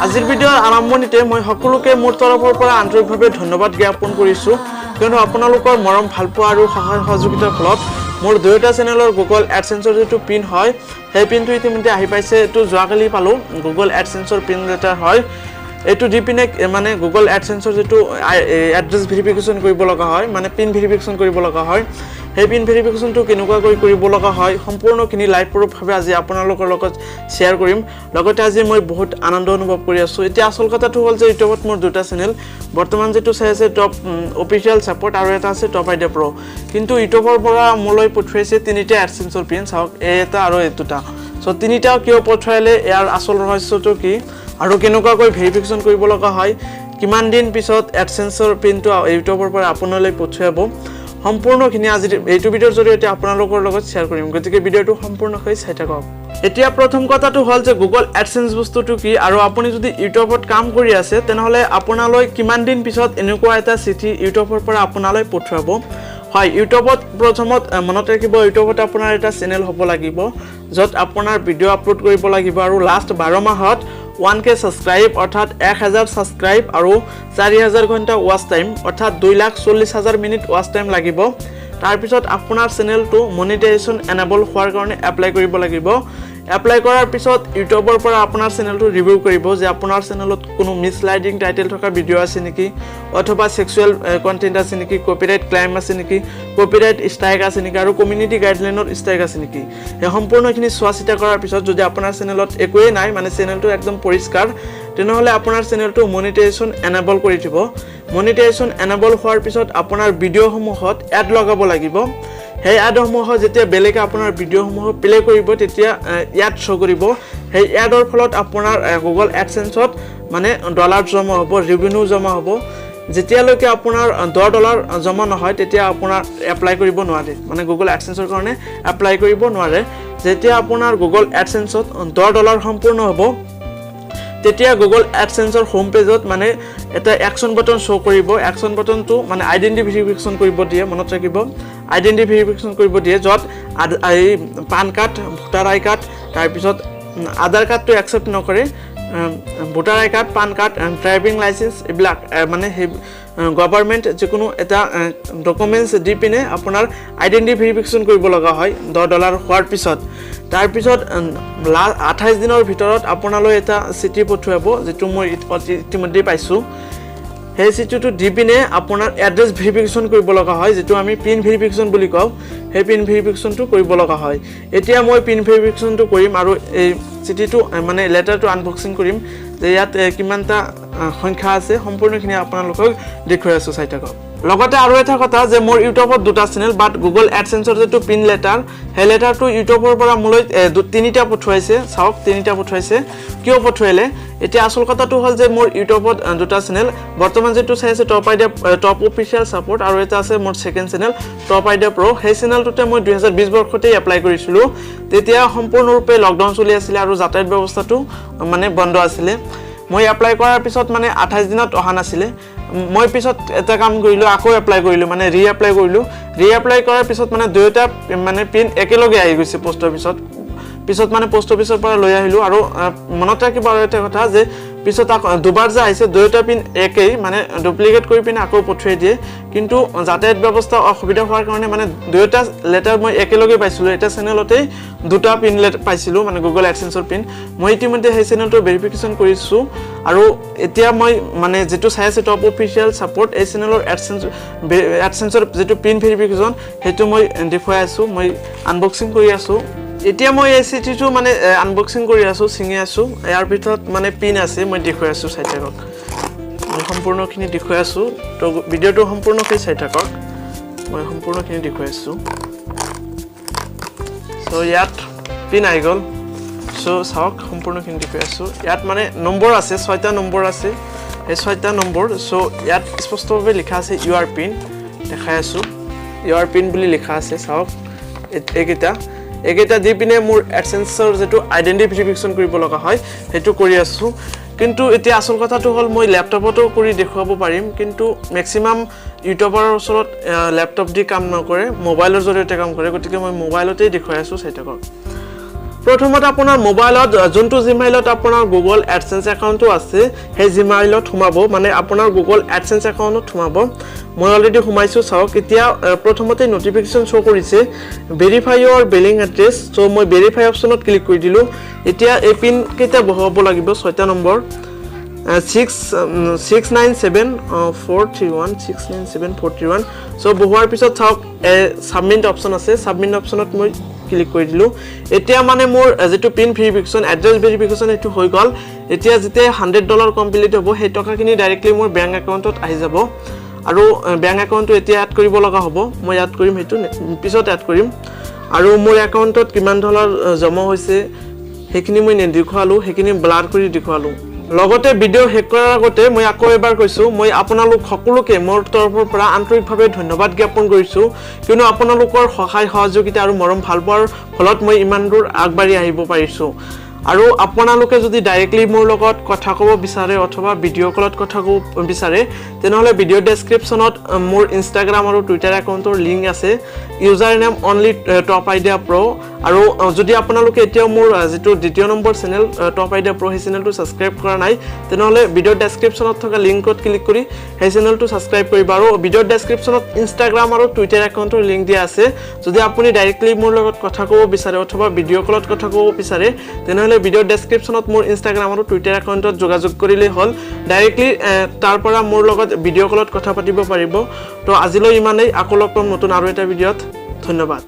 আজিৰ ভিডিঅ'ৰ আৰম্ভণিতে মই সকলোকে মোৰ তৰফৰ পৰা আন্তৰিকভাৱে ধন্যবাদ জ্ঞাপন কৰিছোঁ, কিয়নো আপোনালোকৰ মৰম, ভালপোৱা আৰু সহায় সহযোগিতাৰ ফলত মোৰ দুয়োটা চেনেলৰ গুগল এডচেন্সৰ যিটো পিন হয়, সেই পিনটো ইতিমধ্যে আহি পাইছে। এইটো যোৱাকালি পালোঁ। গুগল এডচেন্সৰ পিন লেটাৰ হয় এইটো দি পিনে মানে গুগল এডচেন্সৰ যিটো এড্ৰেছ ভেৰিফিকেশ্যন কৰিব লগা হয়, মানে পিন ভেৰিফিকেশ্যন কৰিব লগা হয়, সেই পিন ভেৰিফিকেশ্যনটো কেনেকুৱাকৈ কৰিব লগা হয়, সম্পূৰ্ণখিনি লাইভ প্ৰুফভাৱে আজি আপোনালোকৰ লগত শ্বেয়াৰ কৰিম। লগতে আজি মই বহুত আনন্দ অনুভৱ কৰি আছোঁ। এতিয়া আচল কথাটো হ'ল যে ইউটিউবত মোৰ দুটা চেনেল বৰ্তমান যিটো চাই আছে টপ অফিচিয়েল ছাপৰ্ট আৰু এটা আছে টপ আইডিয়া প্ৰ'। কিন্তু ইউটিউবৰ পৰা মোলৈ পঠিয়াইছে তিনিটা এডচেন্সৰ পিন। চাওক, এই এটা আৰু এই দুটা। চ' তিনিটা কিয় পঠিয়ালে, ইয়াৰ আচল ৰহস্যটো কি আৰু কেনেকুৱাকৈ ভেৰিফিকেশ্যন কৰিব লগা হয়, কিমান দিন পিছত এডচেন্সৰ পিনটো ইউটিউবৰ পৰা আপোনালৈ পঠিয়াব, সম্পূৰ্ণখিনি আজিৰ এইটো ভিডিঅ'ৰ জৰিয়তে আপোনালোকৰ লগত শ্বেয়াৰ কৰিম। গতিকে ভিডিঅ'টো সম্পূৰ্ণকৈ চাই থাকক। এতিয়া প্ৰথম কথাটো হ'ল যে গুগল এডচেন্স বস্তুটো কি আৰু আপুনি যদি ইউটিউবত কাম কৰি আছে, তেনেহ'লে আপোনালৈ কিমান দিন পিছত এনেকুৱা এটা চিঠি ইউটিউবৰ পৰা আপোনালৈ পঠিয়াব। হয়, ইউটিউবত প্ৰথমত মনত ৰাখিব, ইউটিউবত আপোনাৰ এটা চেনেল হ'ব লাগিব, য'ত আপোনাৰ ভিডিঅ' আপলোড কৰিব লাগিব আৰু লাষ্ট 12 মাহত 1K subscribe, অৰ্থাৎ 1000 ছাবস্ক্ৰাইব আৰু 4000 ঘণ্টা ৱাচ টাইম, অৰ্থাৎ 2,40,000 মিনিট ৱাচ টাইম লাগিব। তাৰপিছত আপোনাৰ চেনেলটো মনিটাইজেশ্যন এনেবল হোৱাৰ কাৰণে এপ্লাই কৰিব লাগিব। এপ্লাই কৰাৰ পিছত ইউটিউবৰ পৰা আপোনাৰ চেনেলটো ৰিভিউ কৰিব যে আপোনাৰ চেনেলত কোনো মিছলাইডিং টাইটেল থকা ভিডিঅ' আছে নেকি, অথবা ছেক্সুৱেল কণ্টেণ্ট আছে নেকি, কপিৰাইট ক্লাইম আছে নেকি, কপিৰাইট ষ্ট্ৰাইক আছে নেকি আৰু কমিউনিটি গাইডলাইনত ষ্ট্ৰাইক আছে নেকি। সেই সম্পূৰ্ণখিনি চোৱা চিতা কৰাৰ পিছত যদি আপোনাৰ চেনেলত একোৱেই নাই, মানে চেনেলটো একদম পৰিষ্কাৰ, তেনেহ'লে আপোনাৰ চেনেলটো মনিটাইজেশ্যন এনেবল কৰি দিব। মনিটাইজেশ্যন এনেবল হোৱাৰ পিছত আপোনাৰ ভিডিঅ'সমূহত এড লগাব লাগিব। সেই এডসমূহত যেতিয়া বেলেগে আপোনাৰ ভিডিঅ'সমূহ প্লে কৰিব, তেতিয়া এড শ্ব' কৰিব। সেই এডৰ ফলত আপোনাৰ গুগল এডচেন্সত মানে ডলাৰ জমা হ'ব, ৰেভিনিউ জমা হ'ব। যেতিয়ালৈকে আপোনাৰ 10 ডলাৰ জমা নহয়, তেতিয়া আপোনাৰ এপ্লাই কৰিব নোৱাৰে, মানে গুগল এডচেন্সৰ কাৰণে এপ্লাই কৰিব নোৱাৰে। যেতিয়া আপোনাৰ গুগল এডচেন্সত 10 ডলাৰ সম্পূৰ্ণ হ'ব, তেতিয়া গুগল এডচেন্সৰ হোম পেজত মানে এটা একশ্যন বটন শ্ব' কৰিব। একশ্যন বটনটো মানে আইডেণ্টি ভেৰিফিকেশ্যন কৰিব দিয়ে। মনত ৰাখিব, আইডেণ্টি ভেৰিফিকেশ্যন কৰিব দিয়ে, য'ত এই PAN card, voter ID card, তাৰপিছত আধাৰ কাৰ্ডটো একচেপ্ট নকৰে। Voter ID card, PAN card, driving licence, এইবিলাক মানে সেই গভৰ্ণমেণ্ট যিকোনো এটা ডকুমেণ্টছ দি পিনে আপোনাৰ আইডেণ্টি ভেৰিফিকেশ্যন কৰিব লগা হয় 10 ডলাৰ হোৱাৰ পিছত। তাৰপিছত 28 দিনৰ ভিতৰত আপোনালৈ এটা চিঠি পঠিয়াব, যিটো মই ইতিমধ্যেই পাইছোঁ। সেই চিঠিটো দি পিনে আপোনাৰ এড্ৰেছ ভেৰিফিকেশ্যন কৰিব লগা হয়, যিটো আমি পিন ভেৰিফিকেশ্যন বুলি কওঁ। সেই পিন ভেৰিফিকেশ্যনটো কৰিব লগা হয়। এতিয়া মই পিন ভেৰিফিকেশ্যনটো কৰিম আৰু এই চিঠিটো মানে লেটাৰটো আনবক্সিং কৰিম যে ইয়াত কিমানটা সংখ্যা আছে, সম্পূৰ্ণখিনি আপোনালোকক দেখুৱাই আছোঁ, চাই থাকক। লগতে আৰু এটা কথা যে মোৰ ইউটিউবত দুটা চেনেল, বাট গুগল এডচেন্সৰ যিটো পিন লেটাৰ, সেই লেটাৰটো ইউটিউবৰ পৰা মোলৈ তিনিটা পঠুৱাইছে। চাওক, তিনিটা পঠুৱাইছে। কিয় পঠুৱালে? এতিয়া আচল কথাটো হ'ল যে মোৰ ইউটিউবত দুটা চেনেল, বৰ্তমান যিটো চাই আছে top idea, top official support আৰু এটা আছে মোৰ ছেকেণ্ড চেনেল টপ আইডিয়া প্ৰ'। সেই চেনেলটোতে মই 2020 বৰ্ষতেই এপ্লাই কৰিছিলোঁ। তেতিয়া সম্পূৰ্ণৰূপে লকডাউন চলি আছিলে আৰু যাতায়াত ব্যৱস্থাটো মানে বন্ধ আছিলে। মই এপ্লাই কৰাৰ পিছত মানে 28 দিনত অহা নাছিলে। মই পিছত এটা কাম কৰিলোঁ, আকৌ এপ্লাই কৰিলোঁ, মানে ৰি এপ্লাই কৰিলোঁ। ৰি এপ্লাই কৰাৰ পিছত মানে দুয়োটা মানে পিন একেলগে আহি গৈছে পোষ্ট অফিচত। পিছত মানে পোষ্ট অফিচৰ পৰা লৈ আহিলোঁ। আৰু মনত ৰাখিব আৰু এটা কথা যে পিছত আকৌ দুবাৰ যে আহিছে, দুয়োটা পিন একেই, মানে ডুপ্লিকেট কৰি পিনে আকৌ পঠিয়াই দিয়ে। কিন্তু যাতায়াত ব্যৱস্থা অসুবিধা হোৱাৰ কাৰণে মানে দুয়োটা লেটাৰ মই একেলগে পাইছিলোঁ। এটা চেনেলতেই দুটা পিন লেটাৰ পাইছিলোঁ, মানে গুগল এডচেন্সৰ পিন। মই ইতিমধ্যে সেই চেনেলটোৰ ভেৰিফিকেশ্যন কৰিছোঁ আৰু এতিয়া মই মানে যিটো চাই আছে টপ অফিচিয়েল ছাপৰ্ট, এই চেনেলৰ এডচেন্সৰ যিটো পিন ভেৰিফিকেশ্যন, সেইটো মই দেখুৱাই আছোঁ। মই আনবক্সিং কৰি আছোঁ। এতিয়া মই এই চিঠিটো মানে আনবক্সিং কৰি আছোঁ, ছিঙি আছোঁ। ইয়াৰ ভিতৰত মানে পিন আছে, মই দেখুৱাই আছোঁ, চাই থাকক। মই সম্পূৰ্ণখিনি দেখুৱাই আছোঁ, তো ভিডিঅ'টো সম্পূৰ্ণকৈ চাই থাকক। মই সম্পূৰ্ণখিনি দেখুৱাই আছোঁ। চ' ইয়াত পিন আহি গ'ল। চ' চাওক, সম্পূৰ্ণখিনি দেখুৱাই আছোঁ। ইয়াত মানে নম্বৰ আছে, ছয়টা নম্বৰ আছে। সেই ছয়টা নম্বৰ, চ' ইয়াত স্পষ্টভাৱে লিখা আছে ইউ আৰ পিন। দেখাই আছোঁ, ইউ আৰ পিন বুলি লিখা আছে। চাওক, এইকেইটা দি পিনে মোৰ এডচেন্সৰ যিটো আইডেণ্টি ভেৰিফিকেশ্যন কৰিব লগা হয়, সেইটো কৰি আছোঁ। কিন্তু এতিয়া আচল কথাটো হ'ল, মই লেপটপতো কৰি দেখুৱাব পাৰিম, কিন্তু মেক্সিমাম ইউটিউবাৰৰ ওচৰত লেপটপ দি কাম নকৰে, মোবাইলৰ জৰিয়তে কাম কৰে। গতিকে মই মোবাইলতেই দেখুৱাই আছোঁ, চাই থাকক। প্ৰথমতে আপোনাৰ মোবাইলত যোনটো জিমেইলত আপোনাৰ গুগল এডচেঞ্চ একাউণ্টটো আছে, সেই জিমেইলত সোমাব, মানে আপোনাৰ গুগল এডচেঞ্চ একাউণ্টত সোমাব। মই অলৰেডি সোমাইছোঁ, চাওক। এতিয়া প্ৰথমতে নটিফিকেশ্যন শ্ব' কৰিছে "Verify your billing address"। চ' মই ভেৰিফাই অপশ্যনত ক্লিক কৰি দিলোঁ। এতিয়া এই পিন কেইটা বহুৱাব লাগিব, ছয়টা নম্বৰ, 6 6 9 7 4 3 1, 697431। চ' বহুৱাৰ পিছত চাওক, ছাবমিট অপশ্যন আছে। ছাবমিট অপশ্যনত মই ক্লিক কৰি দিলোঁ। এতিয়া মানে মোৰ যিটো পিন ভেৰিফিকেশ্যন, এড্ৰেছ ভেৰিফিকেশ্যন, সেইটো হৈ গ'ল। এতিয়া যেতিয়া $100 কমপ্লিট হ'ব, সেই টকাখিনি ডাইৰেক্টলি মোৰ বেংক একাউণ্টত আহি যাব। আৰু বেংক একাউণ্টটো এতিয়া এড কৰিব লগা হ'ব। মই এড কৰিম, সেইটো পিছত এড কৰিম। আৰু মোৰ একাউণ্টত কিমান ডলাৰ জমা হৈছে, সেইখিনি মই নেদেখুৱালোঁ, সেইখিনি ব্লাৰ কৰি দেখুৱালোঁ। লগতে ভিডিঅ' শেষ কৰাৰ আগতে মই আকৌ এবাৰ কৈছোঁ, মই আপোনালোক সকলোকে মোৰ তৰফৰ পৰা আন্তৰিকভাৱে ধন্যবাদ জ্ঞাপন কৰিছোঁ, কিয়নো আপোনালোকৰ সহায় সহযোগিতা আৰু মৰম ভালপোৱাৰ ফলত মই ইমান দূৰ আগবাঢ়ি আহিব পাৰিছোঁ। আৰু আপোনালোকে যদি ডাইৰেক্টলি মোৰ লগত কথা ক'ব বিচাৰে অথবা ভিডিঅ' কলত কথা ক'ব বিচাৰে, তেনেহ'লে ভিডিঅ' ডেছক্ৰিপশ্যনত মোৰ ইনষ্টাগ্ৰাম আৰু টুইটাৰ একাউণ্টৰ লিংক আছে, user name only top idea প্ৰ'। আৰু যদি আপোনালোকে এতিয়াও মোৰ যিটো দ্বিতীয় নম্বৰ চেনেল টপ আইডিয়া প্ৰ', সেই চেনেলটো ছাবস্ক্ৰাইব কৰা নাই, তেনেহ'লে ভিডিঅ' ডেছক্ৰিপশ্যনত থকা লিংকত ক্লিক কৰি সেই চেনেলটো ছাবস্ক্ৰাইব কৰিব। আৰু ভিডিঅ' ডেছক্ৰিপশ্যনত ইনষ্টাগ্ৰাম আৰু টুইটাৰ একাউণ্টৰ লিংক দিয়া আছে। যদি আপুনি ডাইৰেক্টলি মোৰ লগত কথা ক'ব বিচাৰে অথবা ভিডিঅ' কলত কথা ক'ব বিচাৰে, তেনেহ'লে ভিডিঅ' ডেছক্ৰিপশ্যনত মোৰ ইনষ্টাগ্ৰাম আৰু টুইটাৰ একাউণ্টত যোগাযোগ কৰিলেই হ'ল। ডাইৰেক্টলি তাৰ পৰা মোৰ লগত ভিডিঅ' কলত কথা পাতিব পাৰিব। তো আজিলৈ ইমানেই। আকৌ লগ পাম নতুন আৰু এটা ভিডিঅ'ত। ধন্যবাদ।